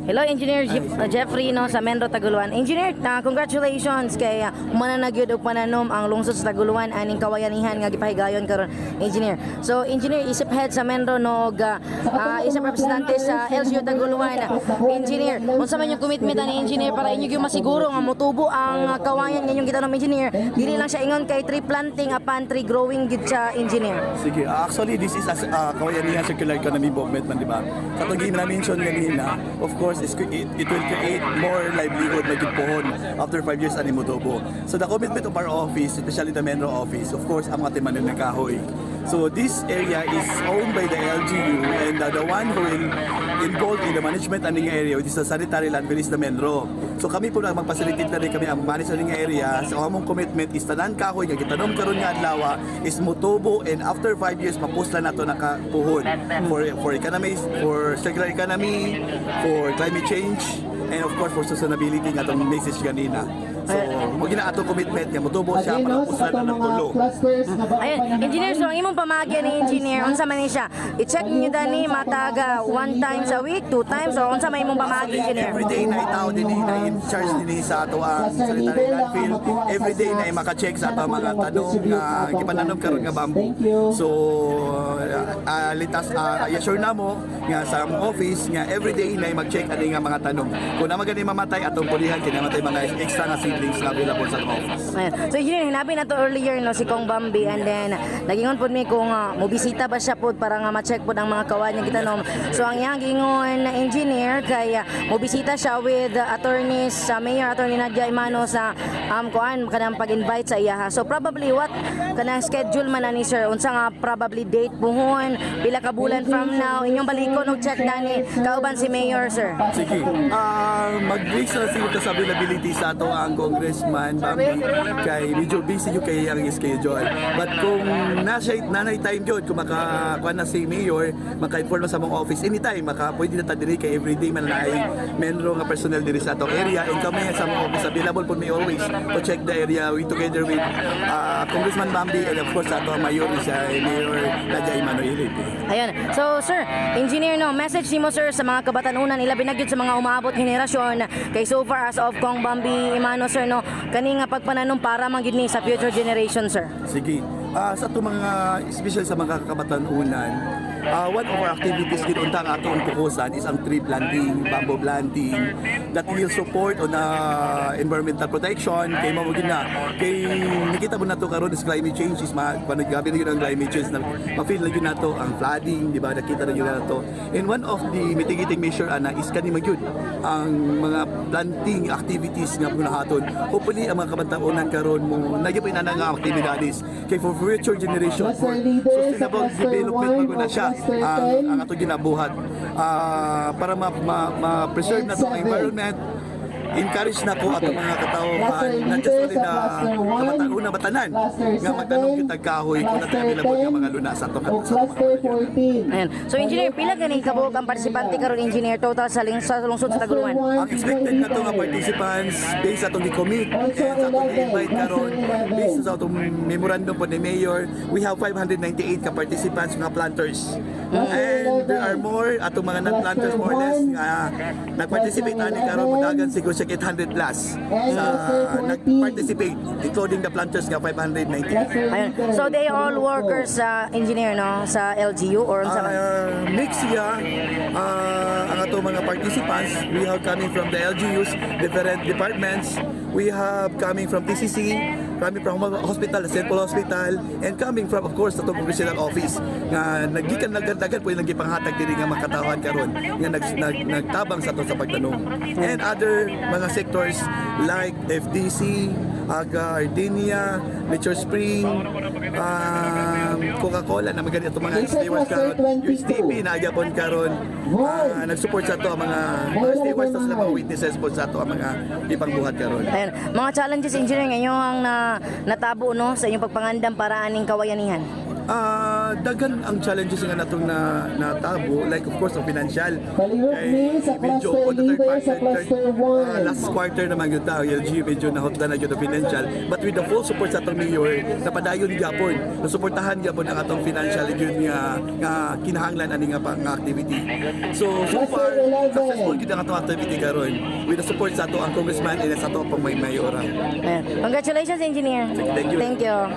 Hello, Engineer Jeffrey, no, sa Menro Taguluan. Engineer, congratulations kay humana na gyud og pananom ang lungsod sa Taguluan aning kawayanihan nga gipahigayon karon, Engineer. So Engineer, isip head sa Menro, no, og isip representante sa LGU Taguluan. Engineer, unsa man yung commitment ani, Engineer, para inyo gyud masiguro nga motubo ang kawayan nga inyong gitanom, Engineer? Dili lang siya ingon kay tree planting apan tree growing gid siya, Engineer. Sige, actually this is as Kawayanihan Circular Economy Movement man, di ba? Sa itong na-mention kanina, of course, it will create more livelihood na gyud pohon after 5 years ani motubo. So the commitment of our office, especially the Menro office, of course, ang mga timanon ng kahoy. So this area is owned by the LGU and the one who will involved in the management aning area, which is the sanitary landfill, is the Menro. So kami po na mag-facilitate na rin kami ang manage aning area. So among commitment is tanan kahoy nga gitanom karon nga adlaw is mutubo and after 5 years mapuslan nato nakapuhon for economy, for circular economy, for climate change, and of course for sustainability nga atong message ganina. So mo gina atong commitment nga mutubo siya Again, para no, sa puslan atong na ng mga tulo. Clusters na ba Ayun, Engineer, so ang imong pamagi ni, Engineer, unsa man ni siya? I-check niyo dani mataga one times a week, two times, or unsa may imong pamagi, Engineer? Every day na itaw din na in charge din sa ato ang sanitary landfill. Every day na maka-check sa ato ang mga tanom nga gipananom karon nga bamboo. So litas i-assure na mo nga sa among office nga every day na mag-check ani nga mga tanom. Kung na magani mamatay, atong pulihan kay namatay mga extra nga seedlings nga available sa atong office. Ayun. So Engineer, hinabi na to earlier, no, si Kong Bambi, and then nagingon pod mi kung mobisita ba siya pod para nga ma-check pod ang mga kawan niya gitanom. So ang iyang gingon na, Engineer, kay mobisita siya with attorneys sa Mayor Attorney Nadia Emano sa kuan kanang pag-invite sa iyaha. So probably what kanang schedule man na ni sir, unsa nga probably date puhon, pila ka bulan from now inyong balikon og check dani kauban si Mayor, sir? Sige. Mag-base na siguro ta sa availability sa ato ang Congressman Bambi kay medyo busy yung kay ang schedule. But kung nasa nanay time yun, kung makakuha na si Mayor, maka-inform na sa among office anytime, maka pwede na ta diri kay everyday man na ay menro nga personnel diri sa atong area and kami sa among office available po mi always to check the area we together with Congressman Bambi and of course sa ato ang mayor na siya Mayor Nadia Emmanuel. Ayun. So, sir, Engineer, no, message nimo, sir, sa mga kabatanunan, ilabi na gyud sa mga umaabot henerasyon kay so far as of Kong Bambi Emano, sir, no, kani nga pagpananom para man gyud ni sa future generation, sir. Sige. Sa ato mga, especially sa mga kabatanunan, one of our activities gid unta ang atong pukusan is ang tree planting, bamboo planting that will support on environmental protection kay mao gid na kay nakita mo nato karon is climate change is ma kuno gabi na gyud ang climate change na ma-feel na gyud nato ang flooding, di ba? Nakita na gyud nato. And one of the mitigating measure ana is kani man gyud ang mga planting activities nga buhaton. Hopefully ang mga kabataonan karon mo nagyapin na nga aktibidades kay for future generation, for Cluster leader sa sustainable cluster development 1 man gud na o siya cluster ang 10. ang ato ginabuhat. Para ma-preserve And na to ang 7. Environment, encourage na ko atong mga katawhan, Cluster not just leader only sa na cluster 1, kabataon batanan cluster nga magtanom 7, gyud tag kahoy kung cluster natay available nga 10, mga luna sa atong o sa atong cluster mga 14. Ayun. So Engineer, pila gani kabuok ang partisipante karon, Engineer, total sa lungsod sa Taguluan? Ang expected na to nga participants based sa atong gi-commit and sa atong gi-invite karon, based sa atong memorandum po ni Mayor, we have 598 ka participants nga planters. And there are more atong mga non-planters, more or less nga nag-participate ani karon, mudagan siguro siya 800 plus sa nag-participate, including the planters nga 598. Ayun. So they all workers sa Engineer, no, sa LGU or unsa man? Mix siya ang ato mga participants. We have coming from the LGUs, different departments. We have coming from TCC, coming from hospital, St. Paul Hospital, and coming from, of course, atong congressional office nga naggikan nagdagan po yung nagipanghatag diri nga makatawhan karon nga nagtabang sa ato sa pagtanom and other mga sectors like FDC, Aga Ardinia, Nature Spring, Coca-Cola na magani itong mga Isa stewards cluster karon. 22. USTP na gyapon karon. Nag-support sa ato ang mga stewards sa mga witnesses po sa ato ang mga ipangbuhat karon. Ayun. Mga challenges, Engineer, ngayon ang natabo, no, sa inyong pagpangandam para aning kawayanihan. Ah, daghan ang challenges nga natong na natabo, like of course ang financial. Palihog ni sa medyo cluster on the third leader quarter, sa cluster one. Last quarter naman gyud ta, LG medyo nahutdan na gyud ang financial, but with the full support sa atong mayor, napadayon gyapon, nasuportahan gyapon ang atong financial gyud nga kinahanglan ani nga nga activity. So so far Cluster 11. Successful gyud ang atong activity karon with the support sa ato ang congressman and sa ato pang may mayora. Ayan. Congratulations, engineer. Thank you. Thank you.